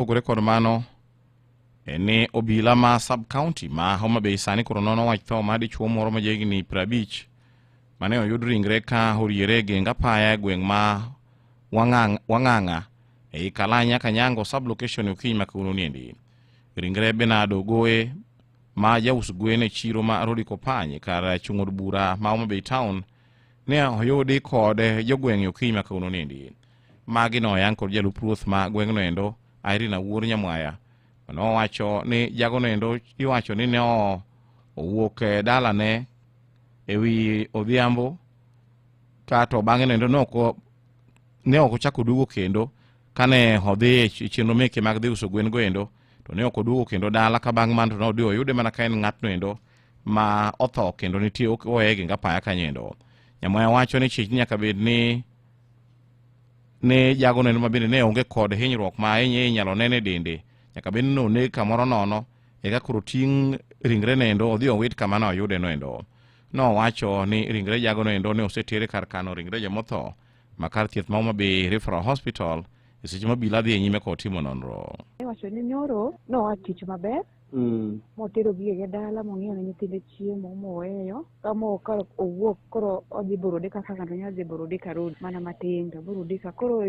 Opogore kod mano, en ni obila ma sub county ma Homa Bay sani koro nono wach tho mar dichuo moro ma jahigni 50 mane oyud ringre ka oriere e geng apaya e gweng' ma Wang'ang'a ei Kalanya Kanyango sub location e okinyi ma kawuono niendi. Ringre Bernard Ogoe ma jaus gwen e chiro ma Rodi Kopany kar chung' od bura ma Homa Bay town ne oyudi kod jogweng' e okinyi ma kawuono niendi. Magi noyang kod jalup ruoth ma gweng'no endo Irene Awuor Nyamwaya nowacho ni jagono endo iwacho ni ne owuok e dalane e wi odhiambo kato bang'e no endo ne ok ochako oduogo kendo kane odhi e chenro meke mag dhi uso gwen go endo to ne ok oduogo kendo dala ka bang' mano to ne odhi oyude mana ka en ng'atno endo ma otho kendo nitie oye e geng apaya kanyo endo. Nyamwaya wacho ni chich nyaka bed ni ne jago no endo ma bende ne onge kod hinyruok ma ahinya inyalo nene e dende nyaka bed ni noneg kamoro nono eka koro ting' ringre no endo odhi owit kama ne oyude no endo. Nowacho ni ringre jago no endo ne osetere kar kano ringre jomotho ma kar thieth ma Homa Bay Referral Hospital e seche ma obila dhi e nyime kod timo nonro. Iwacho ni nyoro noa tich maber motero gigege dala mong'iewo ne nyithinde chiemo moweyo ka mo ka owuok koro odhi Burudika kaka ng'ato nyalo dhi Burudika road mana matin to Burudika koro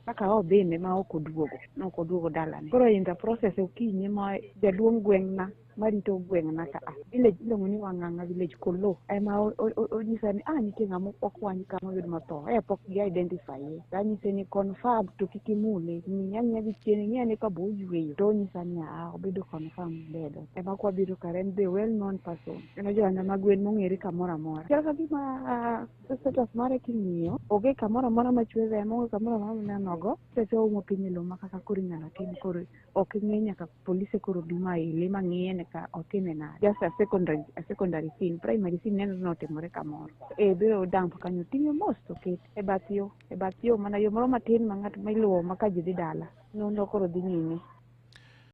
kaka odhine ma ok oduogo ne ok oduogo dalane. Koro in the process okinyi ma jaduong' gweng'na marito gweng'na ka a village iluongo ni Wang'ang'a village Kolo ema onyisa ni nitie ng'ama okwany ka moyud motho e pok gi identify ye. To anyise ni confirm to kik imule, ng'i ang'iya gi chien ing'i ane ka be oyweyo to onyisa ni obedo confirm dead. Ema kwabiro kare en be well known person. En ojohanda mag gwen mong'ere kamoro amora. Chal ka gima status mare king'iyo onge kamoro amora machwe remo, onge kamoro amora minenogo. Seche oumo piny e lowo ma kaka koro inyalo tim koro ok ing'e nyaka polise koro bi ma ile ma ng'iye ni ka otime nade. Just a secondary scene, primary scene neno ni otimore kamoro. E biro dump kanyo ting'e mos to ket e bath yo, e bath yo mana yo moro matin ma ng'at ma iluwo ma ka ji dhi dala. Nonro koro dhi nyime.